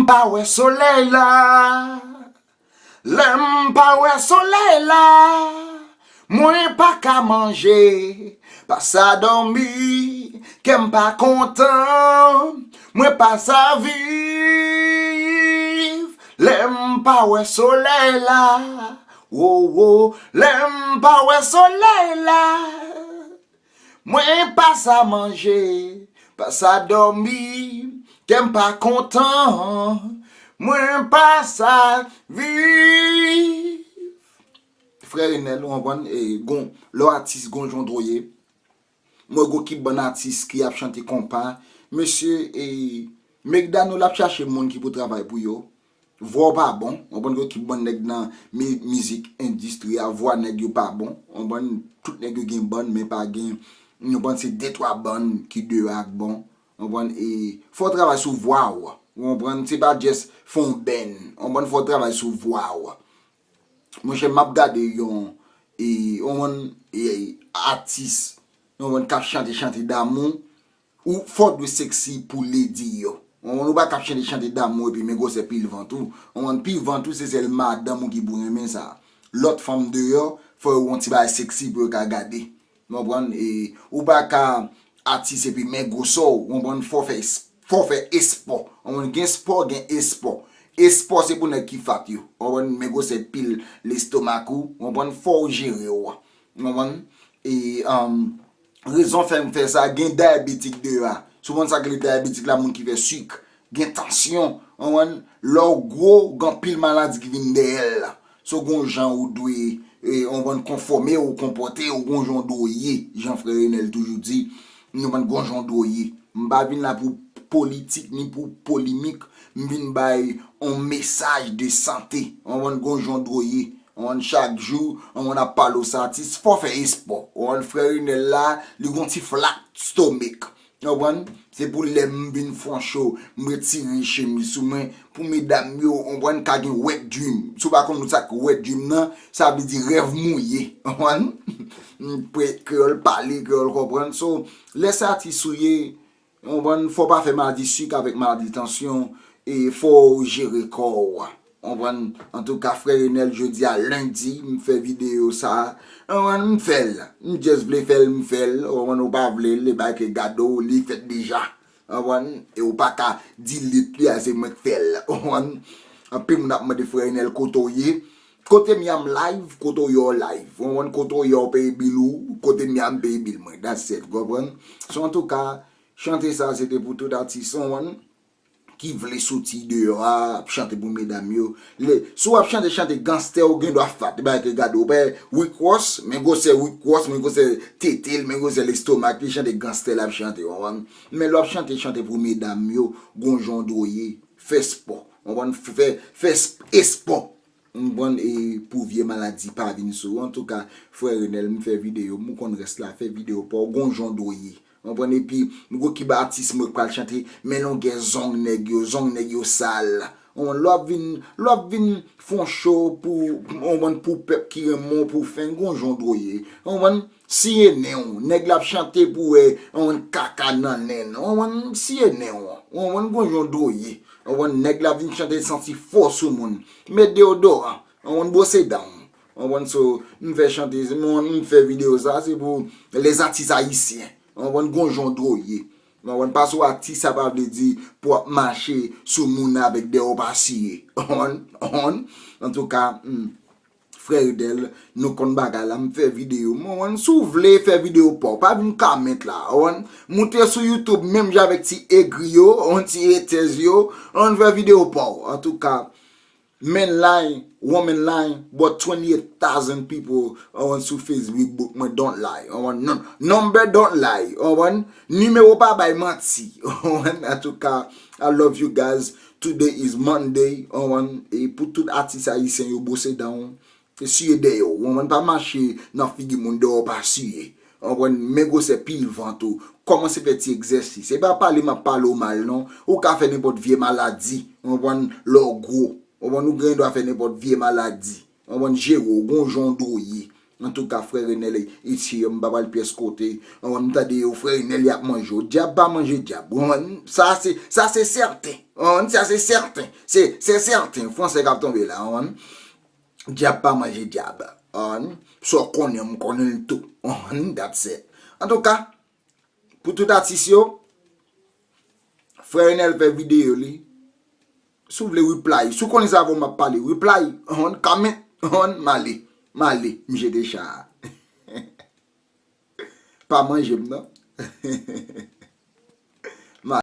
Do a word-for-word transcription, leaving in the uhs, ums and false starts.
pa wè solèy la. Lè m pa wè solèy la, mwen pa ka manje, pa sa dòmi, kè m pa kontan, mwen pa sa viv. Lè m pa wè solèy la, wo, wo, lè m pa wè solèy la, mwen pa sa manje, pa sa dòmi, kè m pa kontan, mwen pa sa viv. Frè Renel, ou konprann, e, gon, lè w atis, gon jan w dwe ye. Mwen gon ki bann atis ki ap chante konpa. Mesye, e, Megdano l ap chache moun ki pou travay pou yo. Vwa w pa bon, ou konprann, gon ki bann nèg nan mi-, mizik endistri a, vwa nèg yo pa bon. Ou konprann, tout nèg yo gen bann, men pa gen, ou konprann, se de twa bann ki deyò a k bon. Ou konprann, e fò w travay sou vwa w. Ou konprann, se pa just fè yon band. Ou konprann, fò w travay sou vwa w. Monchè, m ap gade yon, e, yon, e, atis, yon moun k ap chante, chante damou, ou fò w dwe seksi pou lady yo. Yon moun ou pa k ap chante, chante damou epi men gwosè pil vant ou. Yon moun pil vant ou, se sèl madanm ou ki pou renmen sa. Lòt fanm deyò, fò yo yon ti bagay seksi pou yo ka gade. Ou konprann? E, ou pa ka atis epi men gwosè w, ou konprann? Fò w fè es-, fò w fè espò. Ou konprann? Gen espò, gen espò. Espò se pou nèg ki fat yo. Ou konprann? Men gwosè pil lestomak ou, ou konprann? Fò w jere w. Ou konprann? E, um, rezon fè m fè sa, gen dyabetik deyò a. Si w konn sa k rele dyabetik la, moun ki fè sik, gen tansyon, ou konprann? Lè w gwo, gen anpil maladi ki vin dèyè l la. So, gon jan ou dwe, e, ou konprann, konfòme w, konpòte w, gon jan w dwe ye, jan frè Renel toujou di, ou konprann, gon jan w dwe ye. M pa vin la pou politik ni pou polemik, m vin bay yon mesaj de sante, ou konprann, gon jan w dwe ye. Ou konprann, chak jou, ou konprann, ap pale w sa, atis, fò w fè espò. Ou konprann, frè Renel la, li gon ti flat stomach. Ou konprann? Se pou lè m vin fè yon show, m retire chemiz sou mwen, pou medam yo, ou konprann, ka gen wet dream. Si w pa konn sa k wet dream nan, sa vle di rèv mouye. Ou konprann? M pre-, kreyòl pale, kreyòl konprann. So, lè se atis ou ye, ou konprann, fò w pa fè maladi sik avèk maladi tansyon, e fò w jere kò w. Ou konprann? Antouka, frè Renel, jodi a lendi, m fè videyo sa. Ou konprann? M fè l. M just vle fè l, m fè l. Ou konprann? Ou pa vle l, e bay ke gade w, li fèt deja. Ou konprann? E ou pa ka delete li a, se mwen k fè l. Ou konprann? Anpil moun ap mande frè Renel kote w ye. Kote m ye a m live, kote w ye w live. Ou konprann? Kote w ye w peye bil ou, kote m ye a m peye bil mwen. That's it, ou konprann? So, antouka, chante sa, se te pou tout atis, ou konprann? Ki vle soti deyò a, ap chante pou medam yo. Le, si w ap chante, chante ganstè, ou gen dwa fat. Bagay ke gade, ou pa Rick Ross, men gwosè Rick Ross, men gwosè tete l, men gwosè lestomak li, chante ganstè l ap chante, w konprann? Men lè w ap chante, chante pou medam yo, gon jan w dwe ye, fè espò. W konprann? Fè, fè es-, espò. W konprann? E pou vye maladi pa vin sou ou. Antouka, frè Renel, m fè videyo m, ou konn rès la, fè videyo pa w, gon jan w dwe ye. W konprann? Epi, m gwo kib atis mwen k pral chante, men longè zong nèg yo, zong nèg yo sal. W konprann? Lè w ap vin, lè w ap vin fè yon show pou, w konprann, pou pèp ki renmen w, pou fans, gon jan w dwe ye. W konprann? Siye nen w. Nèg la ap chante pou wè, w konprann, kaka nan nen l. W konprann? Siye nen w. W konprann? Gon jan w dwe ye. W konprann? Nèg la vin chante santi fò sou moun. Met deodoran. W konprann? Bwose dan w. W konprann? So, m fè chante, m, m fè videyo sa, se pou les artistes haïtiens. W konprann? Gon jan w dwe ye. W konprann? Paske w atis, sa pa vle di pou w ap mache sou moun avèk dèyè w pa siye. W konprann? W konprann? Antouka, hmm, frè Renel, nou konn bagay la, m fè videyo m. W konprann? Si w vle fè videyo pa w, pa vin comment la. W konprann? Moute sou YouTube menm jan avèk ti egri yo, w konprann, ti haters yo, w konprann, fè videyo pa w. Antouka, men line, woman line, but twenty-eight thousand people, w konprann, sou Facebook mwen, don't lie. W konprann? Non, number don't lie. W konprann? Nimewo pa bay manti. W konprann? Antouka, I love you guys. Today is Monday. W konprann? E pou tout atis ayisyen yo, bwose dan w. Siye dèyè w. W konprann? Pa mache nan figi moun dèyè w pa siye. W konprann? Men gwosè pil vant ou. Kòmanse fè ti egzèsis. Se pa pale m ap pale w mal non. Ou ka fè nenpòt vye maladi. W konprann? Lè w gwo. W konprann? Ou gen dwa fè nenpòt vye maladi. W konprann? Jere w, gon jan w dwe ye. Antouka, frè Renel, isi, m pa pral pyès kote. Ou konprann, m tande yo, frè Renel, y ap manje w. Dyab pa manje dyab. Ou konprann? Sa se, sa se sèten. Ou konprann? Sa se sèten. Se, se sèten. Fransè k ap tonbe la, ou konprann? Dyab pa manje dyab. Ou konprann? Sa w konnen, m konnen l tou. Ou konprann? That's it. Antouka, pou tout atis yo, frè Renel fè videyo li. Si w vle reply, si w konnen se avè w m ap pale, reply, hon, comment, hon, m ale, m ale, m jete cha a. Pa manje m, non.